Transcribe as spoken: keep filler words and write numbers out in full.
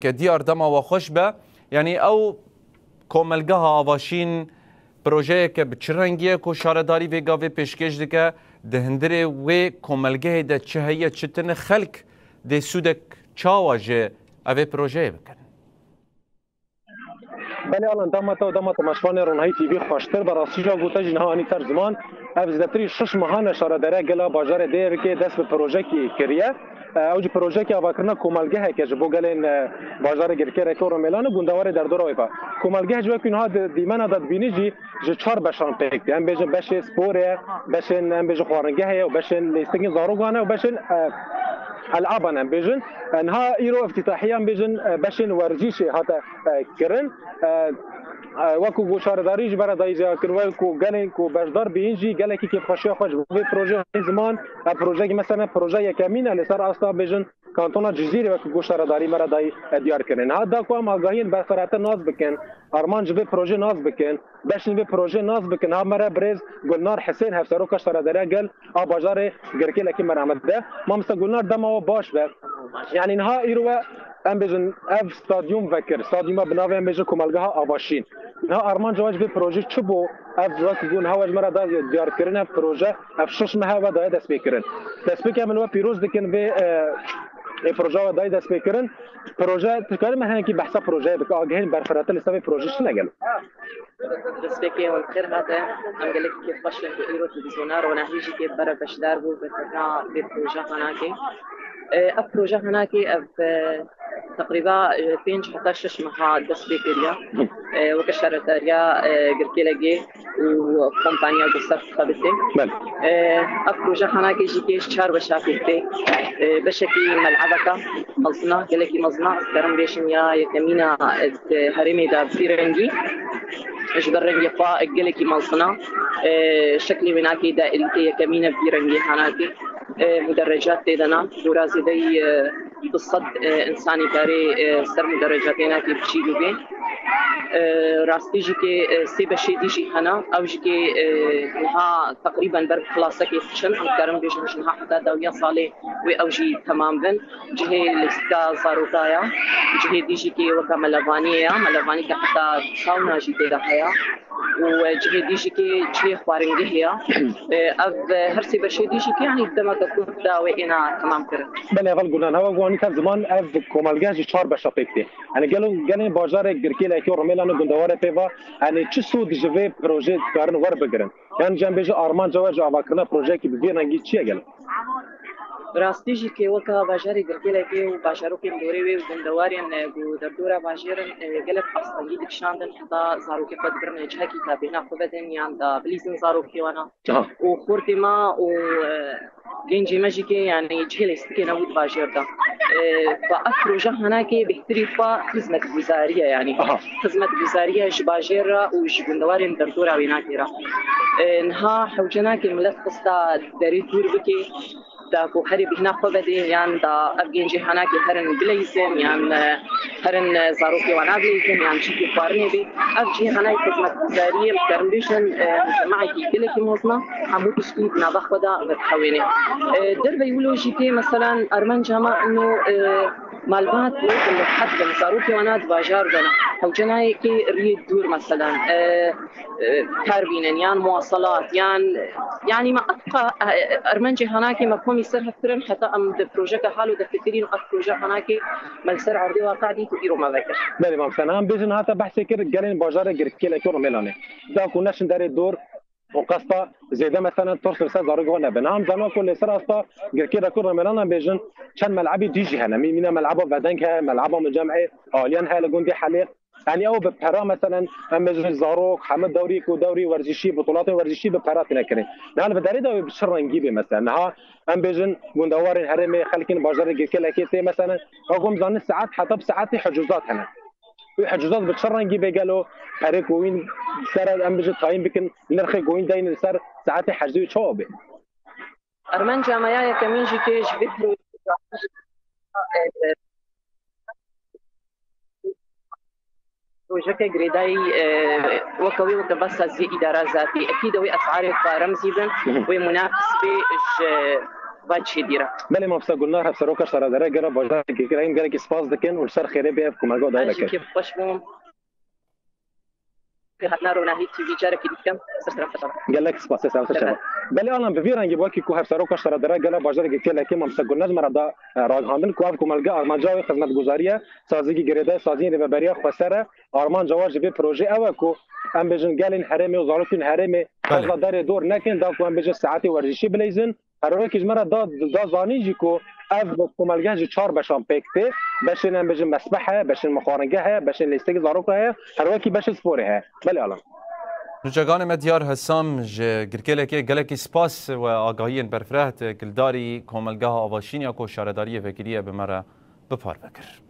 Ke diyar dema we xweş be. Yanî ew komelgeha Avaşîn projeyeke bi çi rengî ye ku şaredarî vê gavê pêşkêş dike? Di hundirê wê komelgehê de çi heye, çi tune? Xelk dê sûdek çawa ji evê projeyê bikin? Belê Alan, dema te û dema temaşvanê Ronahî T V xweştir be. Rastî jî, gote jî niha anî ser ziman. Ev zêdetirî şeş mehan e şaredariya gela bajarê Dêrikê dest bi projekî kiriye. E, ew jî projekî avakirina komelgeheke ji bo gelên, e, bajarê Girkêlekê û Rumêlan û gundewarê derdora wê be. Komelgeh jî wekî niha di dîmena de dibînî jî ji çar beşan pêk tê. Em bêjin beşê sporê ye, beşên em bêjin xwaringehê ye û beşên lîstikên zarokan e û beşên, e, elaban em bêjin. E, niha îro îftîtahiya em bêjin, e, beşên werzîşê hate, e, kirin. E, e, wekî ku şaredarî jî me re dayî jêya kir, wekî ku gelên ku beşdar bîn jî gelekî kêfxweşiya xwe ji bo vê projeyê anî ziman. E, projeyekî mesela proje yekemîn e li ser asta bêjin kantona Cizîrê, wekî ku şaredarî me re dayî, e, diyar kirin. Niha da ku em agahiyên berfirehtir nas bikin, armanc ji vê projeyê nas bikin, beşên vê projeyê nas bikin, ha me re birêz Gulnar Hisên, hevseroka şaredariya gel a bajarê Girkêlekê me re amade. Mamoste Gulnar, dema we baş be. Yanî niha îro we, em bêjin, ev stadyum vekir. Stadyuma bi navê, em bêjin, komelgeha Avaşîn. Niha armanca we ji vê projeyê çi bû? Ev wek ku niha we ji me re da diyarkirin, ev proje, ev şeş meha we daye destpêkirin. Destpêkê min we pîroz dikin vê, e, vê projeya we dayî destpêkirin. Proje, tu karî me hinekî behsa projeyê bike, agahên berfirehtir li ser vê projeyê çi ne gelo? Destpêkê wan xêr hate. Em gelekî kêfxweş in ku îro televîzyona Ronahî jî kê bere beşdar bû bi kirina vê proje hanakê. E, ev proje hanakê ev, e, teqrîba, e, pênc heta şeş meha dest pê kiriye. E, weke şaredariya, e, Girkêlekê û kompanya ku ser xebitê. Belê. E, ev proje hanakê jî kê ji çar beşa pêk tê. E, beşekî melebeka mezin e, gelekî mezin e, dikarim bêjim ya yekemîn e, di herêmê de bi vî rengî. Ji ber rengê xwe gelekî mezin e. E, şeklê wênakê de êlîtê yekemîn e bi vî rengî hanakê. E, muderecat tê de ne. Dora zêdeyî, e, du sed, e, insanî karê, e, ser muderecatê nakê biçî bibê. E, rastî jî kê, e, sê beşê dî jî hene. Ew jî kê, e, niha teqrîben ber bi klasekê diçin. Em dikarin bêjin ji niha heta dawiya salê wê ew jî temam bin. Cihê lîstika zaroka ye. Cihê dî jî kê weke melevaniyê ye. Melevanî ke heta sauna jî tê de heye. Û, e, cihê dî jî kê cihê xwaringehê ye. E, ev, e, her sê beşê dî jî kê, yanî demeke kurt de wê êna temam kirin. Belê, heval Gulnar, heval Gulnar, te ziman ev komelge ji çar beşa pêk tê. Yanî gelo, gelên bajarê Girkêlekê û Rumêlanê gundewarê pê ve, yanî çi sûd ji vê projeyê dikarin werbigirin? Yan jî em bêjin armanca we ji avakirina projeyekî bi vî rengî çi ye gelo? Bi rastî jî kê weka bajarê Girkêlekê û bajarokên dorê wê û gundewarên, e, ku derdora bajêr in, e, gelek astengî dikişandin heta zarokê xwe dibirine cihekî ka bêhna xwe vedin yan da bilîzin zarokê wana. Aha. Û xortê me û, e, gencê me jî kê, yanî cihê lîstikê nebû di bajêr de. E, fa ev proje hanakê bêhtirî xwe xizmetguzarî ye, yanî Aha. xizmetguzarî ye ji bajêr re û ji gundewarên derdora wênakê re. E, niha hewce nake milet xista derê dûr bike, da ku herê bîhna xwe vedê, yan da ev gencê hanakê herin bileyzin, yan, e, herin, e, zarokê wan bileyzin, yan çîkî xwarinê bê. Ev cihê hanayê xizmetguzariyê, em dikarin bêjin, e, mujtemacekî gelekî mezin e, hemû tiştî di nava xwe de vedihewêne. E, derveyî wilo jî tê, meselan, armanca me ino, e, malbat wê bi rehet bin, zarokê wana di bajar de ne. Hewce nayê kê riyê dûr, meselan, e, e, kar bînin, yan muwaselat, yan, yanî me etka, e, armancê hanakê me komî ser hevkirin, heta em di projeke halo de fikirîn, ev proje hanakê me li ser erdê waqe dît û îro me vekir. Belê, mam sen em bêjin hata behsê kir gelên bajarê Girkêlekê û Rumêlanê. Da ku neşin derê dor û qesta zêde, meselen, tors li ser zarokê xwe nebin. Em zanin ku li ser asta Girkêlekê û Rumêlan em bêjin çend melebî dî jî hene. Mî-, mîna meleba Vedeng heye, meleba Micem'ê, Aliyan heye li gundê Helêq. Yanî ew bi pera, meselen, em bêjin zarok, hemû dewrî ku dewrî werzîşî, bitolatên werzîşî bi pera tîne kirin. Niha li vê derê de wê bi çi rengî bê, meselen? Niha em bêjin gundewarên herêmê, xelkên bajarê Girkêlekê tê, meselen, wek em zanin saet heta bi saetê hicûzat hene. Wê hicûzat bi çi rengî bê gelo? Perê ku wîn ser em bêjin tayîn bikin, nirxê ku wîn deyn li ser saetê hicûzê wî çawa bê? Armanca me ya yekemîn jî kê ji vê projeyê projeke girêdayî, e, weke wê weke behsa ziyê îdara zatî. Ekî de wê esarê xwe remzî bin, wê munafis bê ji va çêdî re. Belê, mamoste Gulnar, hevseroka şaredariya gela bajarê Girkêlekê, em gelekî spas dikin û li ser xêrê bê ev komelga dayî Ez jî vekir. kêfxweş bûm. Bi hatina Ronahî T V carekî dî dikim. Ser sera xwe. Gelek spas, ser sera. Belê Alan, bi vî rengî wekî ku hevseroka şaredariya gela bajarê Girkêlekê, mamoste Gulnar, ji me re da, e, ragihandin ku ev komelga armanca wê xizmetguzarî ye, sazîkî girêdayî, saziyên rêveberiya xweser e. Armanca wan ji vê projê ew e ku em bêjin gelên herêmê û zarokên herêmê fazla derê dor nekin, da ku em bêjin saetê werzişî bileyzin. Her wekî ji me re da, da zanîn jî ku ev komelge ji çar beşan pêk tê. Beşên, em bêjin, mesbeh heye, beşên mixwaringeh heye, beşên lîstekî zarok heye, her wekî beşê sporê heye. Belê Alan. Nûçeganê me Diyar Hesam ji Girkêlekê, gelekî spas we agahiyên berfireh di hildarî komelgeha Avaşînî ya ku şaredariyê vekiriye bi me re bi parve kir.